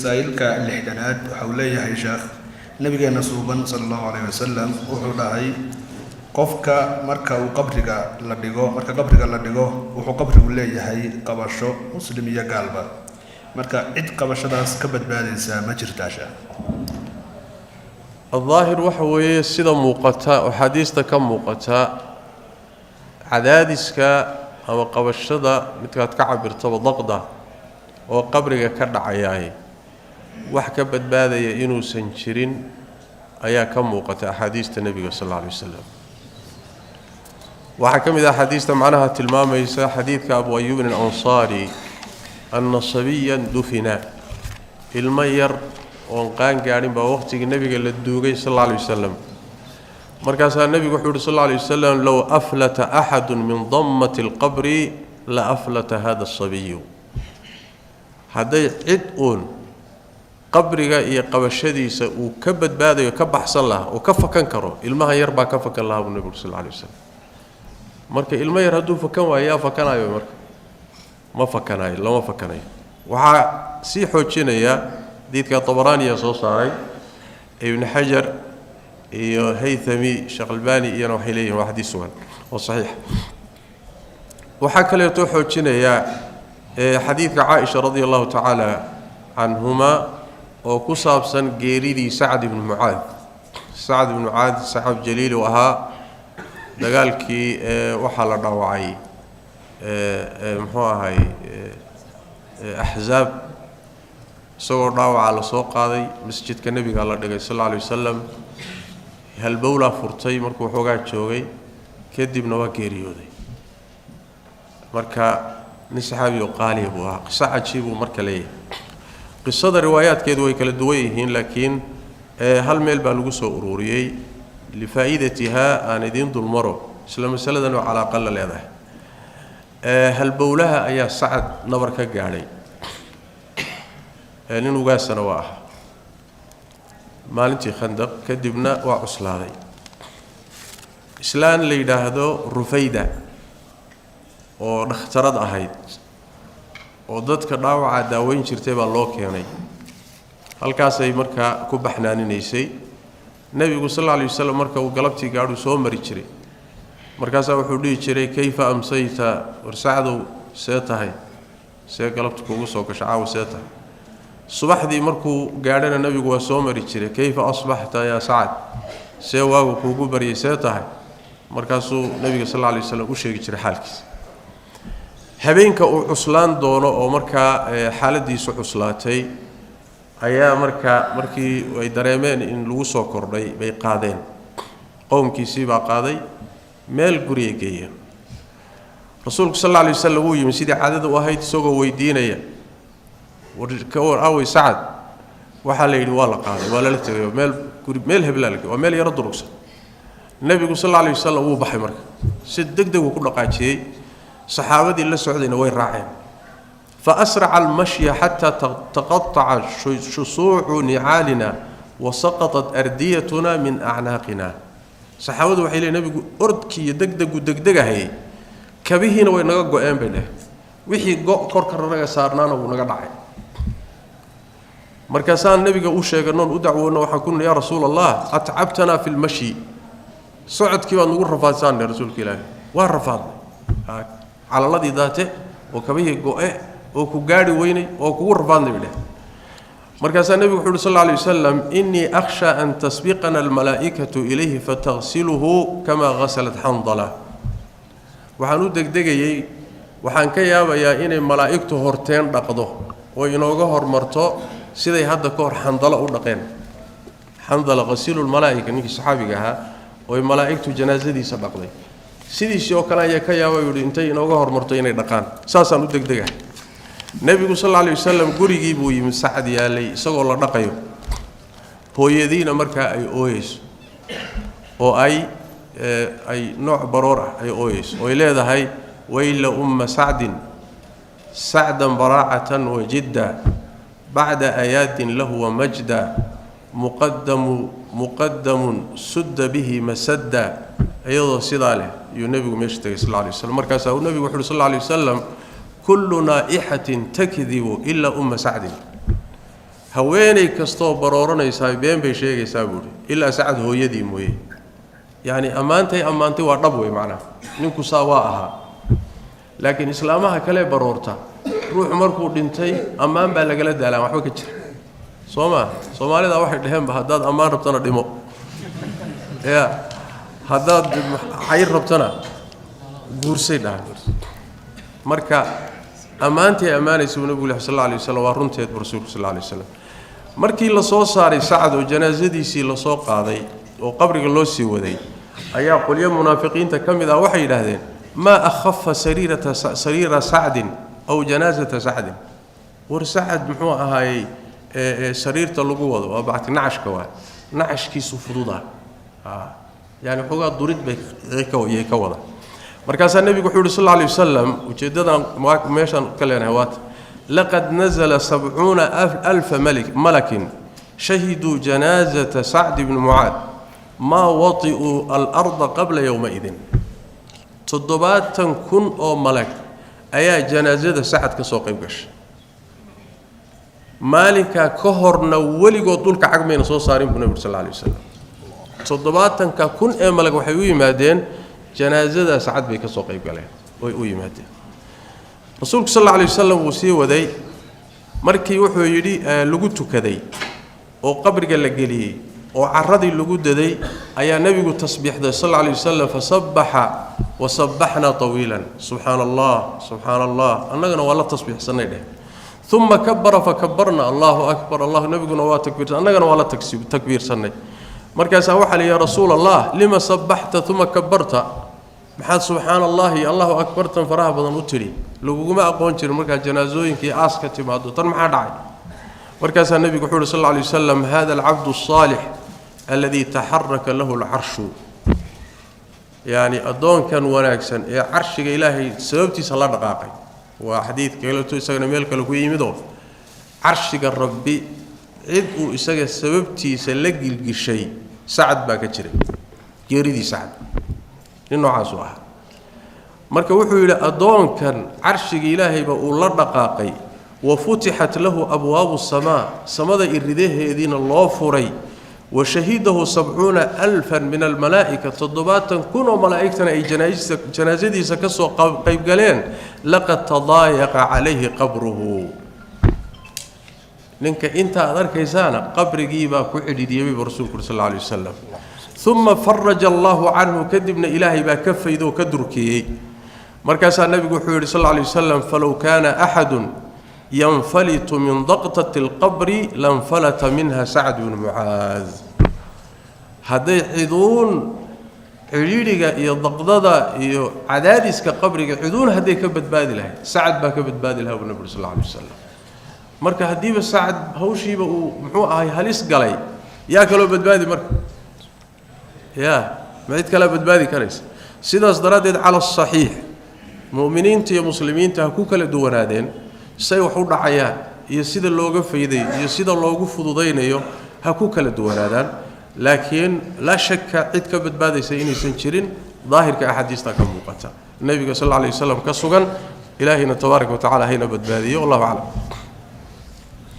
Masaa'ilka 60aad waxa uu leeyahay sheekh: Nabigeena suuban sala Allahu calayhi wasalam wuxuu dhahay, qofka marka uu qabriga la dhigo, marka qabriga la dhigo, wuxuu qabrigu leeyahay qabasho, muslim iyo gaalba. Marka cid qabashadaas ka badbaadaysa ma jirtaa, sheekh? Aldaahir waxa weeye, sida muuqata oo xadiista ka muuqata, cadaadiska ama qabashada midkaad ka cabirtaba, daqda oo qabriga ka dhacayaay, wax ka badbaadaya inuusan jirin ayaa ka muuqata axaadiista Nebiga sal alla alay wasalam. Waxaa ka mid ah axaadiista macnaha tilmaamaysa xadiidka Abu Ayuubin Alansaari, anna sabiyan dufina, ilmo yar oon qaan gaadhin baa waqhtigii Nebiga la duugay sal alla alay wasalam. Markaasaa Nebigu wuxuu yuhi sal alla alay wasalam: "Low aflata axadu min dammati alqabri la aflata hada asabiyu." Hadday cid uun qabriga iyo qabashadiisa uu ka badbaadayo, ka baxsan lahaa oo ka fakan karo, ilmahan yar baa ka fakan lahaa, buu Nebigu sal alla alay wasalam. Marka ilmo yar hadduu fakan waayo, yaa fakanayo? Marka ma fakanayo, lama fakanayo. Waxaa sii xoojinaya xadiidka Tabaraaniya soo saaray, Ibnu Xajar iyo Haythami, Sheekh Albani iyana waxay leeyihin waa xadiis sugan oo saxiix. Waxaa kaleeto xoojinaya xadiidka Caaisha radia Allahu tacaala canhuma oo ku saabsan geeridii Sacd ibnu Mucaad. Sacd ibnu Mucaad saxaab jaliil uu ahaa. Dagaalkii waxaa la dhaawacay, muxuu ahay, Axzaab. Isagoo dhaawacaa la soo qaaday, masjidka Nebigaa la dhigay sal alla alay wasalam. Halbowlaa furtay markuu waxoogaa joogay, kadibna waa geeriyooday. Marka nin saxaabi oo qaaliya buu ahaa. Qiso cajiibuu marka leeyahay. Qisada riwaayaadkeedu way kala duwan yihiin, laakiin hal meel baa lagu soo ururiyey. Lifaa'idatihaa aan idiin dulmaro, isla masaladan oo calaaqa la leedahay. Halbowlaha ayaa Sacad nabar ka gaadhay, nin ugaasana waa ahaa, maalintii Khandaq. Kadibna waa cuslaaday. Islaan la yidhaahdo Rufayda oo dhakhtarad ahayd oo dadka dhaawaca daaweyn jirtay baa loo keenay. Halkaasay markaa ku baxnaaninaysay. Nebigu sal alla alay wasalam marka uu galabtii gaadhuu soo mari jiray. Markaasaa wuxuu dhihi jiray: "Kayfa amsayta?" War Sacdow, see tahay? See galabta kuugu soo gasho caawa? See tahay? Subaxdii markuu gaadhana Nebigu waa soo mari jiray: "Kayfa asbaxta yaa Sacad?" See waagu kuugu baryay? See tahay? Markaasuu Nebiga sal alla alay waslam u sheegi jiray xaalkiisa. Habeenka uu cuslaan doono oo markaa xaaladiisu cuslaatay ayaa markaa markii ay dareemeen in lagu soo kordhay bay qaadeen. Qowmkiisii baa qaaday, meel guriya geeyeen. Rasuulku sal alla alay wasalam wuu yimi sidii caadada u ahayd, isagoo weydiinaya: "War ka war, awey Sacad?" Waxaa la yidhi: "Waa la qaaday, waa lala tegayo meel guri, meel heblaa la waa meel yaro durugsan." Nebigu sal alla alay wasalam wuu baxay. Marka si deg deg uu ku dhaqaajiyey, saxaabadii la socdayna way raaceen. Fa asraca almashya xataa taqataca shusuucu nicaalina wa saqatat ardiyatuna min acnaaqina. Saxaabadu waxay leeyiin nebigu ordkii iyo degdegu degdegahayay, kabihiina way naga go-een, bay dheh, wixii go' korka naga saarnaana wuu naga dhacay. Markaasaan nebiga u sheeganoon u dacwoonno, waxaan ku nidhi: "Yaa Rasuul Allah, atcabtanaa fi lmashyi." Socodkii baad nagu rafaadsaanne, rasuulka Ilaahi, waa rafaadnay, calaladii daate oo kabihii go-e oo ku gaadhi weynay oo kugu rafaadnay, bay dheh. Markaasaa nebigu wuxu uhi sal alla alay wasalam: "Innii akhsha an tasbiqana almalaa'ikatu ilayhi fataqsiluhu kamaa ghasalat xandala." Waxaan u degdegayey, waxaan ka yaabayaa inay malaa'igtu horteen dhaqdo oo inooga hormarto, siday hadda ka hor Xandalo u dhaqeen. Xandala qasiilu lmalaa'ika, ninkii saxaabiga ahaa ooy malaa'igtu janaasadiisa dhaqday, sidiisii oo kale ayaa ka yaaba, yidhi, intay inooga hormarto inay dhaqaan, saasaan u degdegahay. Nebigu sal alla alay wasalam gurigii buu yimid Sacad yaalay isagoo la dhaqayo, hooyadiina markaa ay ooyeyso oo ay nooc baroor ah ay ooyeyso ooy leedahay: "Wayla umma sacdin sacdan baraacatan wajidda bacda ayaadin lahu wamajda, muqadamu muqadamun sudda bihi masadda." Iyadoo sidaa leh ayuu nebigu meesha tegay sal alla alay waslam. Markaasaa uu nebigu wuxu uhi sal alla alay wasalam: "Kullu naa'ixatin takdibu ilaa umma sacdin." Haweeney kastoo barooranaysaa been bay sheegaysaa buuhi, ilaa Sacad hooyadii mooye. Yacni ammaantay ammaantay waa dhab wey, macnaha ninku saa waa ahaa. Laakiin islaamaha kale baroorta, ruuxu markuu dhintay ammaan baa lagala daalaan, waxba ka jira soo maa. Soomaalida waxay dhaheenba, haddaad ammaan rabtana dhimo, ya haddaad xayr rabtana guursay dhahan. Marka ammaantay ammaanaysa uu nabigu leh sal alla alay waslam waa runteed bu rasuulku sal alla alay waslam. Markii la soo saaray Sacad oo janaasadiisii lasoo qaaday oo qabriga loo sii waday, ayaa qolyo munaafiqiinta ka mid ah waxay yidhaahdeen: "Maa akhafa sariirata sariira Sacdin aw janaasata Sacdin." War Sacad muxuu ahaayey sariirta lagu wado waa bacti nacashka, waa nacashkiisu fududaa, yani xoogaa durid bay yay ka wada. Markaasaa nebigu wuxuu yidhi sal alla alay wasalam, ujeeddadan meeshaan ka leenahay waata: "Laqad nazala 70,000 malik malakin shahiduu janaazata Sacd bni Mucaad, maa wati'uu alarda qabla yowmaidin." 70,000 oo malag ayaa janaasada Sacad ka soo qayb gashay. Maalinkaa ka horna weligood dhulka cag mayna soo saarin buu nebigu sal alla alay wasalam. 70,000 ee malag waxay u yimaadeen janaasada Sacad bay ka soo qayb galeen, way u yimaadeen. Rasuulku sal alla alay wasalam wuu sii waday. Markii wuxuu yidhi lagu tukaday oo qabriga la geliyey oo carradii lagu daday, ayaa nebigu tasbiixday sal alla alay wasalam: "Fasabbaxa wasabbaxnaa tawiilan, subxaana Allah, subxaana Allah, annagana waa la tasbiixsannay" dheh. "Uma kabara fakabarna, Allahu akbar, Allah," nebiguna waa takbiirsan, annagana waa la takbiirsannay. Markaasaa waxaa la: "Ya rasuul Allah, lima sabbaxta uma kabarta?" Maxaad subxaana allahi, Allahu akbartan faraha badan u tidhi? Laguguma aqoon jirin markaa janaasooyinkii aas ka timaado, tan maxaa dhacay? Markaasaa nebigu wuxuu uhi sal alla alay wasalam: "Hada alcabdu asaalix alladii taxaraka lahu alcarshu," yacni addoonkan wanaagsan ee carshiga Ilaahay sababtiisa la dhaqaaqay. Waa xadiid kaleeto isagana meel kale ku yimidoo carshiga Rabbi cid uu isaga sababtiisa la gilgishay Sacad baa ka jiray. Geeridii Sacad nin noocaasuu ahaa. Marka wuxuu yidhi addoonkan carshiga Ilaahayba uu la dhaqaaqay, wa futixat lahu abwaabu samaa, samada iridaheediina loo furay, wa shahidahu 70,000 min almalaa'ika, 70,000 oo malaa'igtana ay janaasadiisa ka soo qaybgaleen. "Laqad tadaayaqa calayhi qabruhu." Ninka inta aad arkaysaana qabrigiibaa ku cidhiidhiyey buu rasuulku uri sal alla alay wasalam. "Uma faraja Allahu canhu," kadibna Ilaahay baa ka faydo oo ka durkeeyey. Markaasaa nebigu wuxuu yidhi sal alla alay wasalam: "Falow kaana axadun yanfalitu min daqtati alqabri lanfalata minha Sacd bnu Mucaad. Hadday ciduun cidhiidhiga iyo daqdada iyo cadaadiska qabriga ciduun hadday ka badbaadi lahayd, Sacad baa ka badbaadi lahaa buu nebigu sal alla alay wasalam. Marka haddiiba Sacad hawshiiba uu muxuu ahay halis galay, yaa kaloo badbaadi marka? Yaa ma cid kalaa badbaadi karaysa? Sidaas daraaddeed, cala asaxiix, mu'miniinta iyo muslimiinta ha ku kala duwanaadeen say wax u dhacayaan iyo sida looga faydayo iyo sida loogu fududaynayo, ha ku kala duwanaadaan, laakiin laa shaka cid ka badbaadaysa inaysan jirin. Daahirka axaadiista ka muuqata, nebiga sal alla alay wasalam ka sugan. Ilaahayna tabaaraka wa tacala hayna badbaadiyo. Wallahu aclam.